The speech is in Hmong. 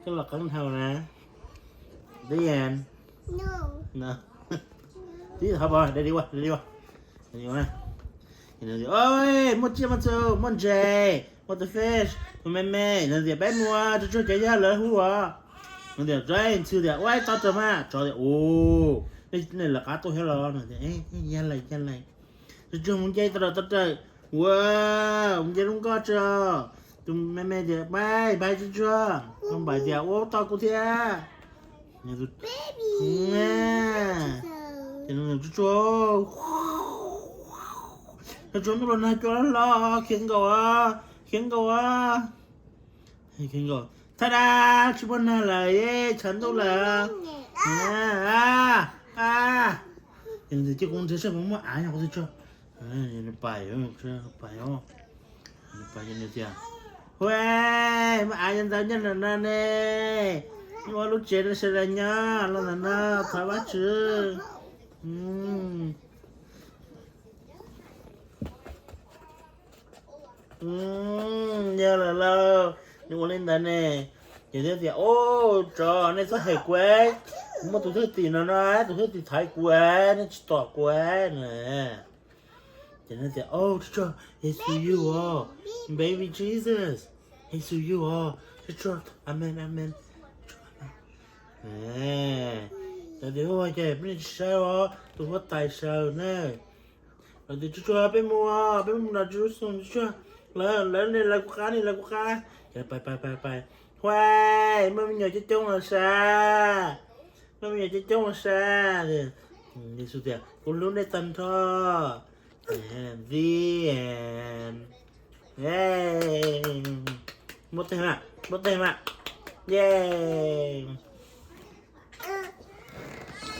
Koj los qeeb dhau na. Dej. Tib thov pom daddy ua, daddy ua. Daddy ua. Oj, muaj tsiaj muaj txhu, muaj ntses, muaj tus fish, tus me me. Nws tias peb mus, tsuag tsuag cov yawg lawv hu os. Nws tias, Jane, ntxhw tias, ua ib tau rau mas. Tsov tias, u, nej lawv qab tuaj thiab los? Nws tias, yog lawm, yog lawm. Tsuag tsuag mus nce tau raws tau raws. Ua, mus nce lub nkoj tso. Tus me me tias, Npais, npais tsuag tsuag. Npais tias, Ua tau kuv thiab. Ces nws tsuag tsuag, tsuag tsuag ntuj los nag cua hlo, khiav nkaus, khiav nkaus. Tha da, tsis muaj nag lawm, tshav ntuj lawm. Ces kuv ntsia saib puas muaj av nyob qhov twg tso. Nws pais, pais, nws pais ces nws tias, Huaj, muaj av nyob ntawd nyob ntawm no ne. Nyob ua lub tsev rau sawv daws nyob los ntawm no, thov Vajtswv. Yog lawm lauj, nws ua li ntawd ne. Ces thiaj tias, Ub, tsov, nej txhob hem kuv, kuv muaj tus thwj tim no no, tus thwj tim thaiv kuv, nej tsis tom kuv no. Ces nws tias, Ub, tsuag tsuag, Yexus yug os, baby Jesus, Yexus yug os, tsuag tsuag, amen, amen. Lawv tias, Huaj, ces peb tsis saib os, tus huab tais saw na. Lawv tias, Tsuag tsuag, peb mus, peb mus nram Jerusalem tsuag tsuag. Lawv, lawv ne, lawv kuv qab ne, lawv kuv qab. Ces pais pais pais pais. Huaj, muaj me nyuam coob coob los sav, muaj me nyuam coob coob los sav. Yexus tias, Kuv hlub nej tag nrho. The end. Muab tej mas, muab tej mas. Yay.